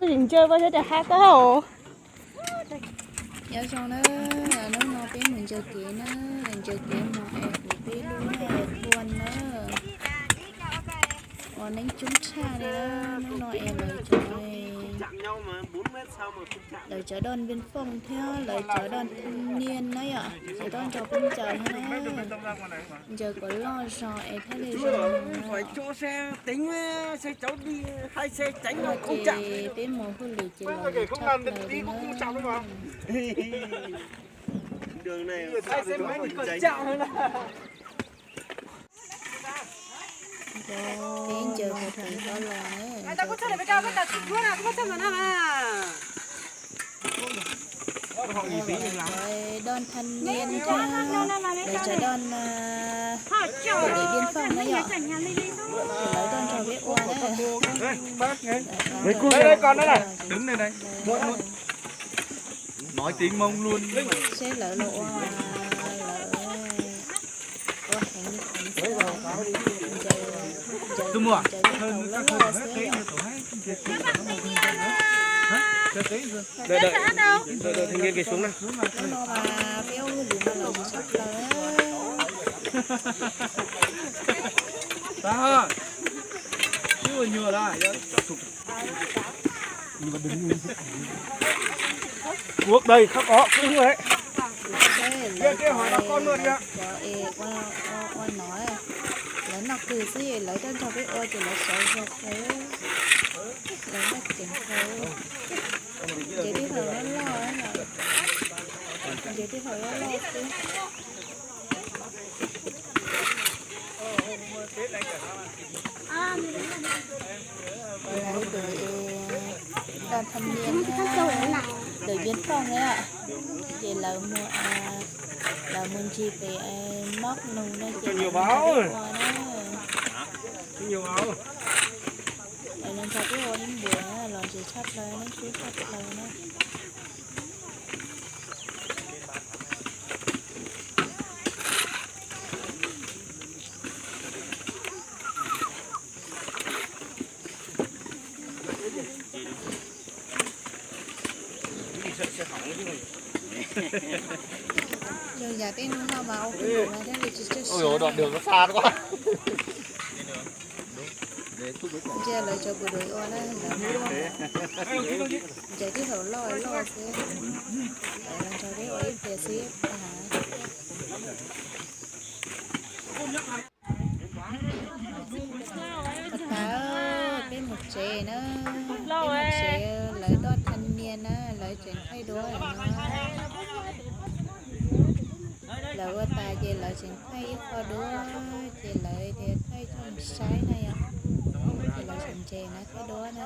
Ncaws pab sab rov qab koj hauj. Nyob zoo na, hnub no peb mus ncaws kev na, ncaws kev mus es kuv peb lub tua na. Ua neeb coob tshaj li na, hnub no es lawv cov, lawv cov đoàn viên phòng thiab lawv cov đoàn thanh niên na yom, ces tuaj nrog peb ncaws thiab na. Ncaws kom loj zog es thiaj li zoo. Ces peb mus hauj lwm ces los tshaj plaws li na. Peb ncaws mus pem ko los na. Đoàn thanh niên thiab lawv cov đoàn, bộ đội biên phòng na yom, lawv tuaj nrog peb ua na. Seb lawv los ua, lawv ua heev li heev xwb. Ncaws, ncaws tib thaum loj loj xwb yom. Hnub no mas peb ua hauj lwm no los tsis tshaj plaws. Ua dai khab ko kub lawm. Cov es ua, ua, ua no, lawv noj qws xwb, lawv tuaj nrog peb ua ces lawv sov zog kawg, lawv noj ceev kawg. Ncaws tib thaum loj loj, ncaws tib thaum loj loj xwb. Lawv tus đoàn thanh niên, tus biên phòng na, ces lawv mus, lawv mus ncig pem móc num no ces lawv mus nrog peb ua na. Lawv los nrog peb ua ib npuas los ntses tshaj plaws, neeb kub tshaj plaws na. Yog yam tej hnub no mas ua hauj lwm mas thiaj li tsis tshwj xeeb. Ntsia lawv cov bộ đội ua na, lawv ncaws tib thaum loj loj xwb, lawv los nrog peb ua ib pliag xwb. Ua tas, peb mus tsev na, peb mus tsev, lawv toj thaj nias na, lawv tseem thaij duab no. Lawv ua tas ces lawv tseem thaij ib qho duab, ces lawv tias thaij coj mus saib na yom, ces lawv tseem ntses na thaij duab na.